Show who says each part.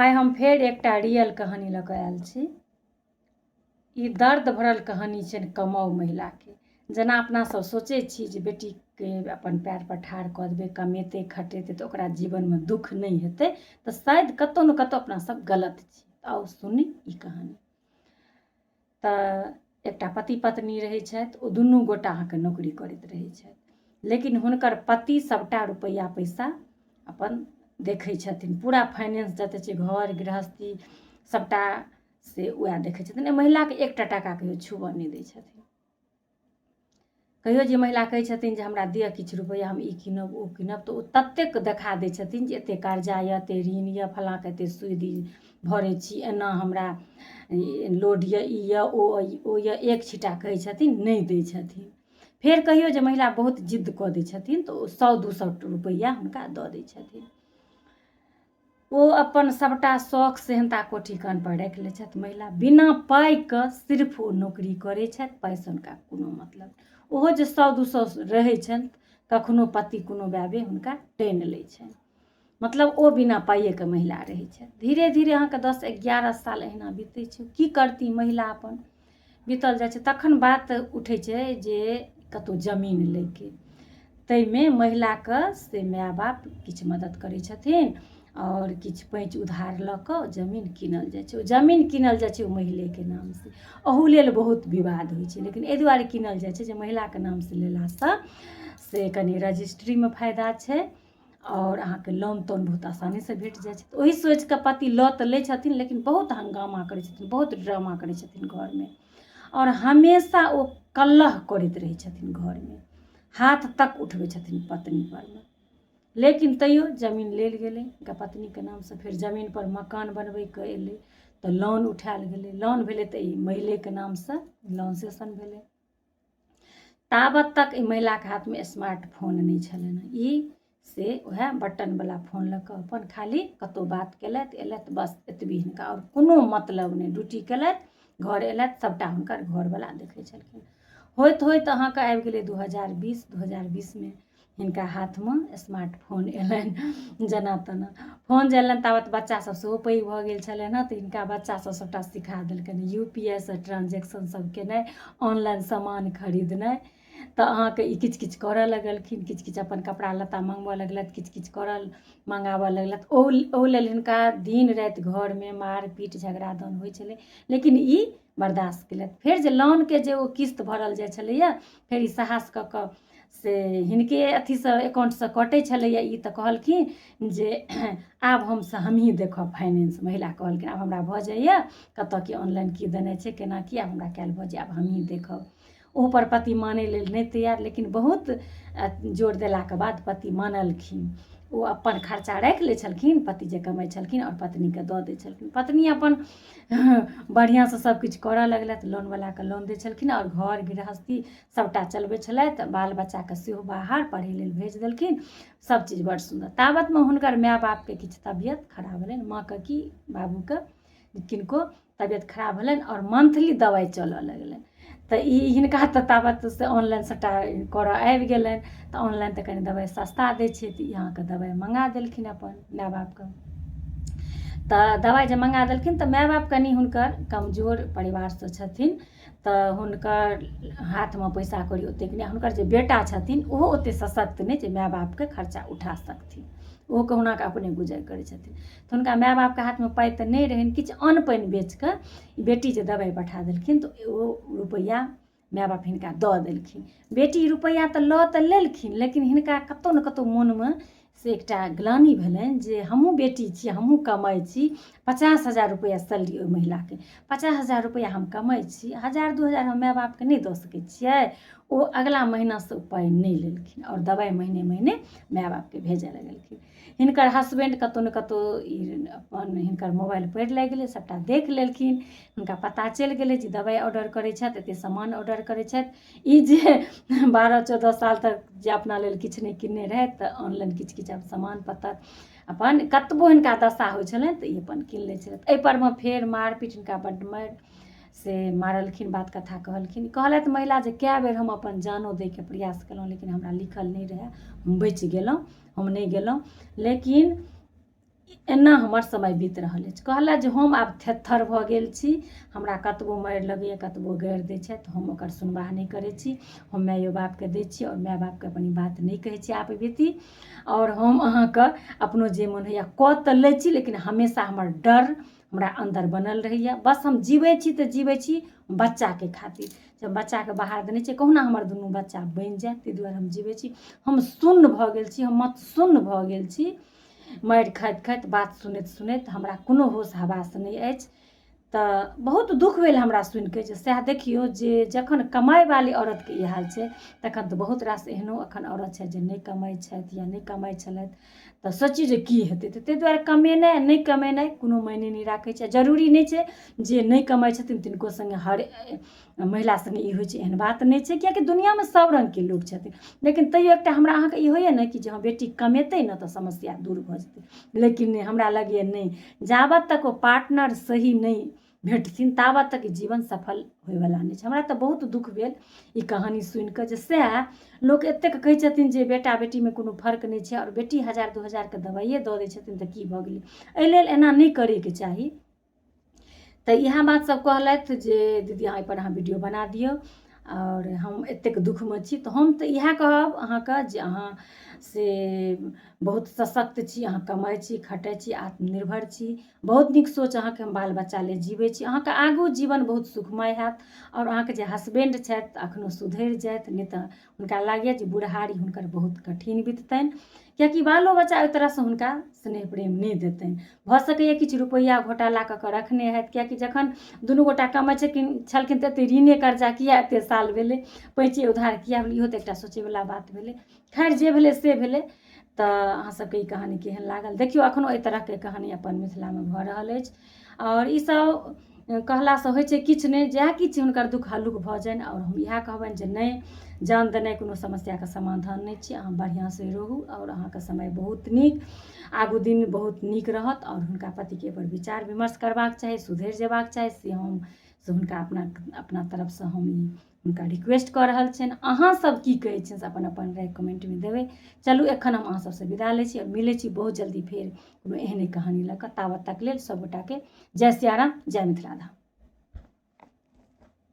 Speaker 1: आइ हम फेर एकटा रियल कहानी लऽ कऽ आयल छी। ई दर्द भरल कहानी छनि कमाउ महिलाके। जेना अपना सब सोचै छी जे बेटीके अपन पएर पर ठाढ़ कऽ देबै, कमेतै खटेतै तऽ ओकरा जीवनमे दुःख नहि हेतै, तऽ शायद कतहु ने कतहु अपना सब गलत छी। आउ सुनी ई कहानी। तऽ एकटा पति पत्नी रहै छथि, ओ दुनू गोटा अहाँके नौकरी करैत रहै छथि, लेकिन हुनकर पति सभटा रुपैआ पैसा अपन देखै छथिन, पूरा फाइनेंस जते छै घर गृहस्थी सभटा से उएह देखै छथिन। एहि महिलाके एकटा टाका कहियो छुबऽ नहि दै छथिन। कहियो जे महिला कहै छथिन जे हमरा दिअ किछु रुपैआ, हम ई कीनब ओ कीनब, तऽ ओ ततेक देखा दै छथिन जे एतेक कर्जा यए, एतेक ऋण यए, फलाँके एतेक सूदि भरै छी, एना हमरा लोड यए, ई यए, ओ ओ यए, एक छीटा कहै छथिन नहि दै छथिन। फेर कहियो जे महिला बहुत जिद्द कऽ दै छथिन तऽ ओ 100-200 रुपैआ हुनका दऽ दै छथिन। ओ अपन सभटा शौख सेहन्ता कोठी कानपर राखि लै छथि। महिला बिना पाइके सिर्फ ओ नौकरी करै छथि, पाइसँ हुनका कोनो मतलब। ओहो जे 100-200 रहै छनि, कखनो पति कोनो बाबे हुनका टानि लै छनि, मतलब ओ बिना पाइएके महिला रहै छथि। धीरे धीरे अहाँके 10-11 साल एहिना बीतै छै। की करती महिला, अपन बीतल जाइ छै। तखन बात उठै छै जे कतहु जमीन लैके, ताहिमे महिलाके से माय बाप किछु मदति करै छथिन आओर किछु पैँच उधार लऽ कऽ जमीन कीनल जाइ छै। ओ जमीन कीनल जाइ छै ओ महिलेके नामसँ। अहू लेल बहुत विवाद होइ छै, लेकिन एहि दुआरे कीनल जाइ छै जे महिलाके नामसँ लेलासँ से कनि रजिस्ट्रीमे फायदा छै आओर अहाँके लोन तोन बहुत आसानीसँ भेट जाइ छै। तऽ ओही सोचि कऽ पति लऽ तऽ लै छथिन, लेकिन बहुत हंगामा करै छथिन, बहुत ड्रामा करै छथिन घरमे आओर हमेशा ओ कलह करैत रहै छथिन घरमे, हाथ तक उठबै छथिन पत्नी परमे। लेकिन तैयो जमीन लेल गेलै हुनका पत्नीके नामसँ। फेर जमीनपर मकान बनबैके एलै तऽ लोन उठायल गेलै। लोन भेलै तऽ ई महिलेके नामसँ लोन सेशन भेलै। ताबत तक ई महिलाके हाथमे स्मार्ट फोन नहि छलनि हँ। ई से उएह बटनवला फोन लऽ कऽ अपन खाली कतहु बात केलथि अयलथि, बस एतबी हिनका आओर कोनो मतलब नहि। ड्यूटी केलथि, घर अयलथि, सभटा हुनकर घरवला देखै छलखिन। होइत होइत अहाँके आबि गेलै 2020। 2020मे हिनका हाथमे स्मार्ट फोन अयलनि। जेना तेना फोन जे अयलनि, ताबत बच्चासभ सेहो पैघ भऽ गेल छलनि हँ, तऽ हिनका बच्चासभ सभटा सिखा देलकनि यू पी I सँ ट्रांजेक्शन सभ केनाइ, ऑनलाइन सामान खरीदनाइ। तऽ अहाँके ई किछु किछु करय लगलखिन, किछु किछु अपन कपड़ा लत्ता मङ्गबय लगलथि, किछु किछु करय मङ्गाबय लगलथि। ओहू लेल हिनका दिन राति घरमे मारि पीट झगड़ा दन होइ छलै, लेकिन ई बर्दाश्त केलथि। फेर जे लोनके जे ओ किस्त भरल जाइ छलैए, फेर ई साहस कऽ कऽ से हिनके अथीसँ एकाउंटसँ कटै छलैए ई, तऽ कहलखिन जे आब हमसँ हमहीँ देखब फाइनेंस। महिला कहलखिन आब हमरा भऽ जाइए, कतऽ की ऑनलाइन की देनाइ छै, केना की, आब हमरा कयल भऽ जाइए, आब हमहीँ देखब। ओहूपर पति मानै लेल नहि तैयार, लेकिन बहुत जोर देलाके बाद पति मानलखिन। ओ अपन खर्चा राखि लै छलखिन, पति जे कमाइ छलखिन, आओर पत्नीके दऽ दै छलखिन। पत्नी अपन बढ़िआँसँ सभकिछु करऽ लगलथि, लोनवलाके लोन दै छलखिन आओर घर गृहस्थी सभटा चलबै छलथि। बाल बच्चाके सेहो बाहर पढ़ै लेल भेज देलखिन। सभचीज बड़ सुन्दर। ताबतमे हुनकर माय बापके किछु तबियत खराब भेलनि, माँके कि बाबूके किनको तबियत खराब भेलनि आओर मंथली दबाइ चलऽ लगलनि। तऽ ई हिनका तऽ ताबत से ऑनलाइन सभटा करऽ आबि गेलनि, तऽ ऑनलाइन तऽ कनि दबाइ सस्ता दै छै, तऽ ई अहाँके दबाइ मङ्गा देलखिन अपन माय बापके। तऽ दबाइ जे मङ्गा देलखिन तऽ माय बाप कनि हुनकर कमजोर परिवारसँ छथिन, तऽ हुनकर हाथमे पैसा कौड़ी ओतेक नहि। हुनकर जे बेटा छथिन ओहो ओतेक सशक्त नहि जे माय बापके खर्चा उठा सकथिन, ओहो कहुनाकऽ अपने गुजर करै छथिन। तऽ हुनका माय बापके हाथमे पाइ तऽ नहि रहनि। किछु अन्न पानि बेच कऽ बेटी जे दबाइ पठा देलखिन, तऽ ओ रुपैआ माय बाप हिनका दऽ देलखिन। बेटी रुपैआ तऽ लऽ तऽ लेलखिन, लेकिन हिनका कतहु ने कतहु मोनमे से एकटा ग्लानि भेलनि जे हमहूँ बेटी छी, हमहूँ कमाइ छी। 50,000 रुपैआ सैलरी ओहि महिलाके, 50,000 रुपैआ हम कमाइ छी, 1000-2000 हम माय बापके नहि दऽ सकै छियै? ओ अगिला महीनासँ ओ पाइ नहि लेलखिन आओर दबाइ महीने महीने माय बापके भेजऽ लगलखिन। हिनकर हसबैंड कतहु ने कतहु ई अपन हिनकर मोबाइल पढ़ि लागि गेलै, सभटा देख लेलखिन। हुनका पता चलि गेलै जे दबाइ ऑर्डर करै छथि, एतेक सामान ऑर्डर करै छथि। ई जे 12-14 साल तक जे अपना लेल किछु नहि किनने रहथि, तऽ ऑनलाइन किछु किछु आब सामान पत्तर अपन कतबो हिनका दशा होइ छलनि तऽ ई अपन कीन लै छलथि। एहिपर मे फेर मारपीट, हिनका बड्ड मारि से मारलखिन, बात कथा कहलखिन। कहलथि महिला जे कए बेर हम अपन जानो दैके प्रयास केलहुँ, लेकिन हमरा लिखल नहि रहए, हम बचि गेलहुँ, हम नहि गेलहुँ। लेकिन एना हमर समय बीत रहल अछि। कहलथि जे हम आब थेत्थर भऽ गेल छी, हमरा कतबो मारि लगैए, कतबो गारि दै छथि, हम ओकर सुनवाह नहि करै छी। हम माइयो बापके दै छी आओर माय बापके अपन ई बात नहि कहै छी आपबीती। आओर हम अहाँके अपनो जे मोन होइए कऽ तऽ लै छी, लेकिन हमेशा हमर डर हमरा अन्दर बनल रहैए। बस हम जीबै छी तऽ जीबै छी बच्चाके खातिर, जब बच्चाके बाहर देने छियै, कहुना हमर दुनू बच्चा बनि जायत, ताहि दुआरे हम जीबै छी। हम सुन्न भऽ गेल छी, हम मतसुन्न भऽ गेल छी। मारि खाइत खाइत, बात सुनैत सुनैत हमरा कोनो होश हवास नहि अछि। तऽ बहुत दुःख भेल हमरा सुनिके जे सएह देखियौ जे जखन कमाइवाली औरतके ई हाल छै, तखन तऽ बहुत रास एहनो एखन औरत छथि जे नहि कमाइ छथि या नहि कमाइ छलथि, तऽ सोचियौ जे की हेतै। तऽ ताहि दुआरे कमेनाइ आ नहि कमेनाइ कोनो मायने नहि राखै छै। जरूरी नहि छै जे नहि कमाइ छथिन तिनको सङ्गे हर महिला सङ्गे ई होइ छै, एहन बात नहि छै, किएकि दुनिआँमे सभ रङ्गके लोक छथिन। लेकिन तैयो एकटा हमरा अहाँके ई होइए ने कि जे हँ बेटी कमेतै ने तऽ समस्या दूर भऽ जेतै, लेकिन नहि, हमरा लगैए नहि, जाबत तक ओ पार्टनर सही नहि भेटथिन ताबत तक जीवन सफल होइवला नहि छै। हमरा तऽ बहुत दुःख भेल ई कहानी सुनिकऽ जे सएह लोक एतेक कहै छथिन जे बेटा बेटीमे कोनो फर्क नहि छै, आओर बेटी 1000 2000के दबाइए दऽ दै छथिन तऽ की भऽ गेलै? एहि लेल एना नहि करैके चाही। तऽ इएह बात सब कहलथि जे दीदी, अहाँ एहिपर अहाँ वीडियो बना दियौ, आओर हम एतेक दुःखमे छी। तऽ हम तऽ इएह कहब अहाँके जे अहाँ से बहुत सशक्त छी, अहाँ कमाइ छी, खटै छी, आत्मनिर्भर छी, बहुत नीक सोच अहाँके, हम बाल बच्चा लेल जीबै छी। अहाँके आगू जीवन बहुत सुखमय हैत, आओर अहाँके जे हसबैंड छथि अखनो सुधरि जाथि, नहि तऽ हुनका लागैए जे बुढ़ारी हुनकर बहुत कठिन बिततनि, किएकि बालो बच्चा ओहि तरहसँ हुनका स्नेह प्रेम नहि देतनि। भऽ सकैए किछु रुपैआ घोटाला कऽ कऽ रखने हैत, किएकि जखन दुनू गोटा कमाइ छलखिन छलखिन तऽ एतेक ऋणे कर्जा किए एतेक साल भेलै, पैंचे उधार किए भेलै? इहो तऽ एकटा सोचैवला बात भेलै। खैर, जे भेलै से भेलै। तऽ अहाँ सबके ई कहानी केहन लागल? देखियौ, एखनो एहि तरहके कहानी अपन मिथिलामे भऽ रहल अछि, आओर ईसब कहलासँ होइ छै किछु नहि, जएह किछु हुनकर दुःख हल्लुक भऽ जानि। आओर हम इएह कहबनि जे नहि, जान देनाइ कोनो समस्याके समाधान नहि छै। अहाँ बढ़िआँसँ रहू, आओर अहाँके समय बहुत नीक, आगू दिन बहुत नीक रहत। आओर हुनका पतिके एहिपर विचार विमर्श करबाक चाही, सुधरि जेबाक चाही, से हम से हुनका अपना अपना तरफसँ हम ई हुनका रिक्वेस्ट कऽ रहल छियनि। अहाँ सब की कहै छियनि से अपन अपन राय कमेंटमे देबै। चलू, एखन हम अहाँ सबसँ विदा लै छी आओर मिलै छी बहुत जल्दी फेर कोनो एहने कहानी लऽ कऽ। ताबत तक लेल सब गोटाके जय सियाराम, जय मिथिला धाम।